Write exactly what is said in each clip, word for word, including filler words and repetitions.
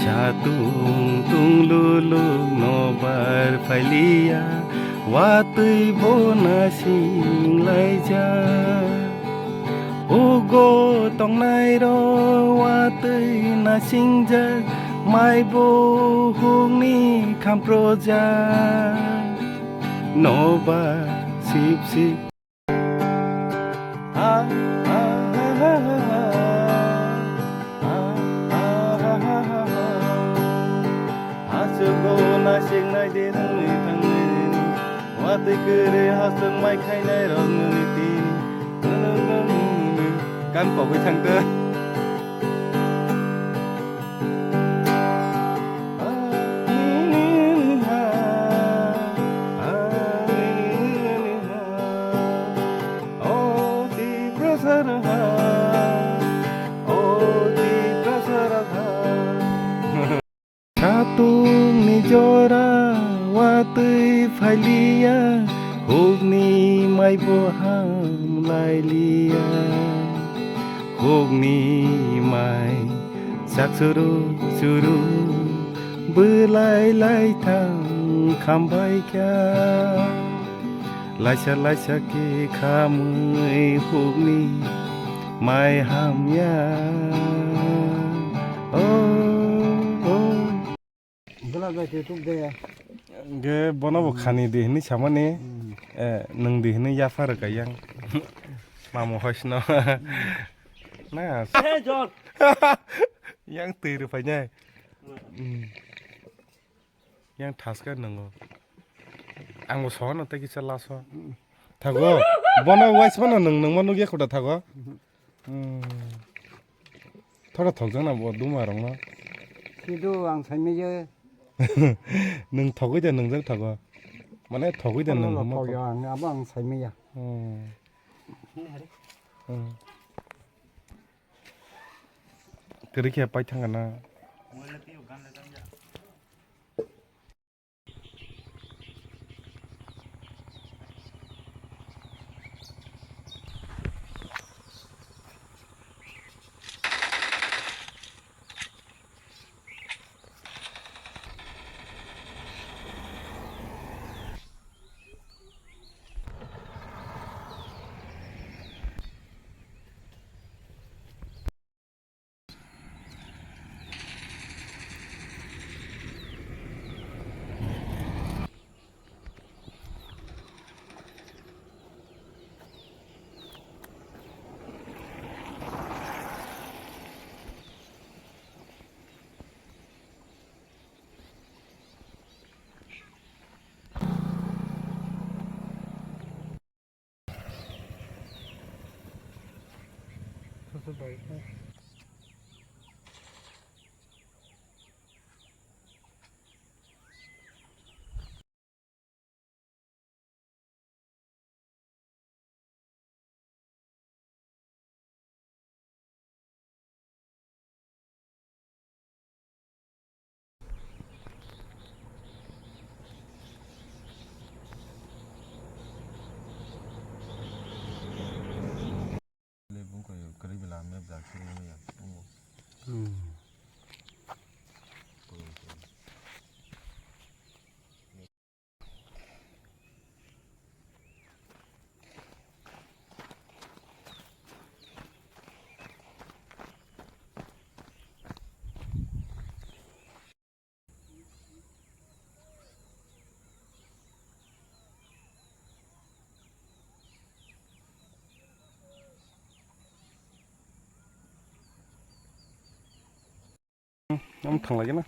Satung tung luluk nobar phailiya, watwi bo nasing laijak. Ugo tongnai rok watwi nasingjak, mai bo hukni khamprojak. Nobar sip sip. Aswk bo naisik nai di nungni thangnai di. Watwi kwrwi hastwng mai khainai rok nungni tini. Kan pogwi thangtw. Satung ni jora watwi phailiya, hukni mai bo ham lailiya. Hukni mai sak churu churu bwlai lai thang khambai kha. Laisa laisa khe khamwi hukni mai hamya. Oh, oh. Bwla bai twi tuk de. Ge bono bo khani di hinwi samani. Hmm. Eh, nwng di hinwi yapha rwkha yang. Mamu hoisno. Na. Hey, John. Yang twi rwphainai. Hmm. Yang thaska nwngo. Ang bo sono tei kisa laso. Thago. Bono wais mano nwng, nwng ma nukya khuda thago. Hmm. Thora thokjakna bo duma rokno. Sidu ang saimaya. Nwng thogwi da nwngjak thago. Mane thogwi da nwng hwnma thogya ang, abo ang saimaya. Hmm. Hmm. Kwrwi khe pai thangkha na. Hmm. Omo thang lai gana.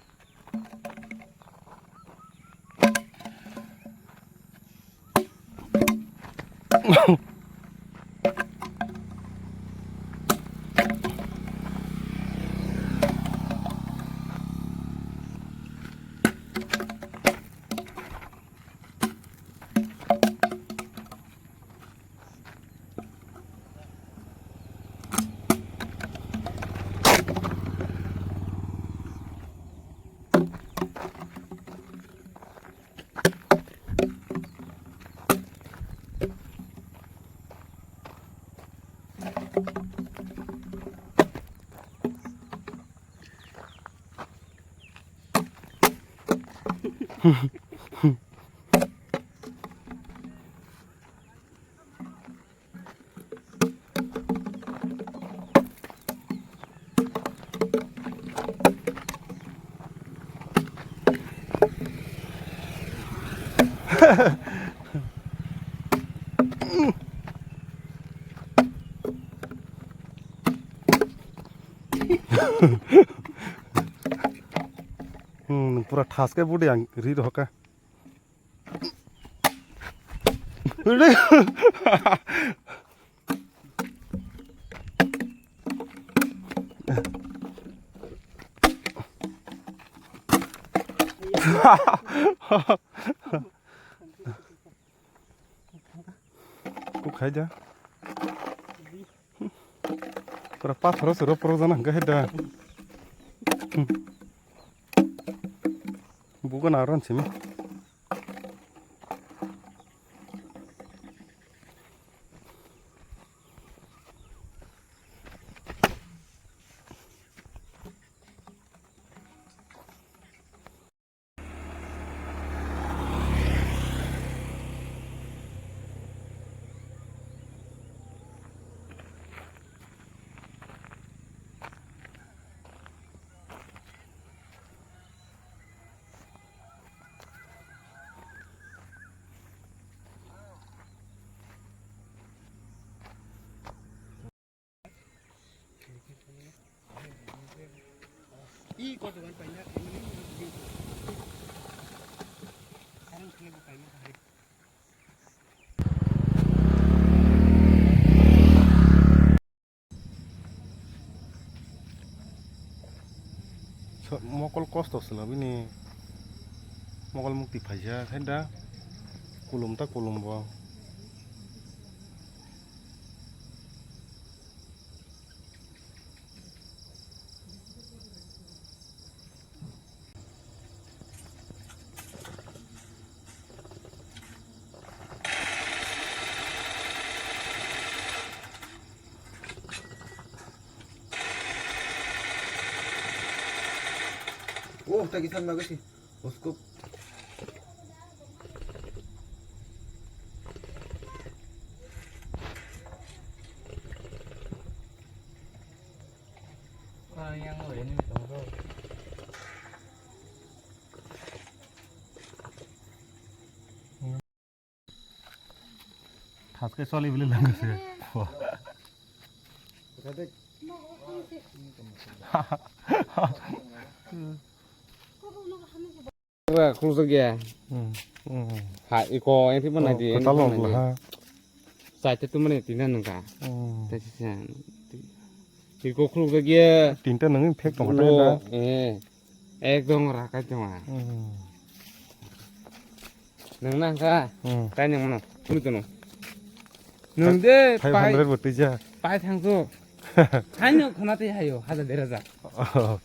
Hmm, pura thas khe budi ang ri rohor kha. Kuk hai da. Pura pathoro se ro poro jana hwnkhe hai da. Bugo na ron simi. So, mokol kosto swnam bini, mokol mukti phaijak hai da, kulum ta kulum bo. Oh, tagi san bagus sih. Usko. Thas khe choli bili lang se. Khulujak ya. Hmm, hmm. Ha, iko yang tiba nadi, yang tiba nadi. Chai te tumani tina nungka. Hmm. Tei sisa. Iko khulujak ya. Tinta nungni phek tong khe da. Eh. Ekdom rakai tong. Hmm. Nung nang kha? Hmm. Kai nung mano. Kunu tono. Nung de five hundred bo tija. Pai thang to. Hai no khona te hayo, hajar der hajar. Oh.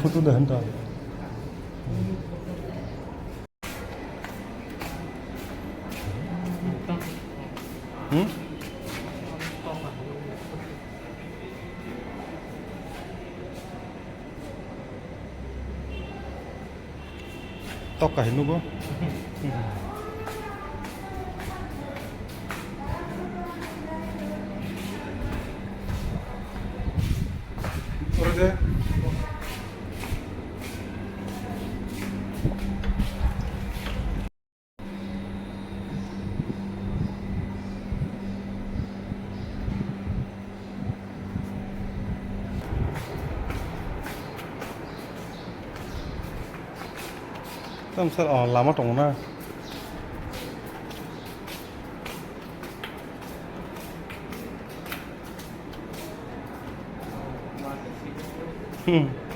Photo de hanta. Hmm? Tok kahai nugo. Oro de. Tamo sal, oh, lama tongo na. Hmm.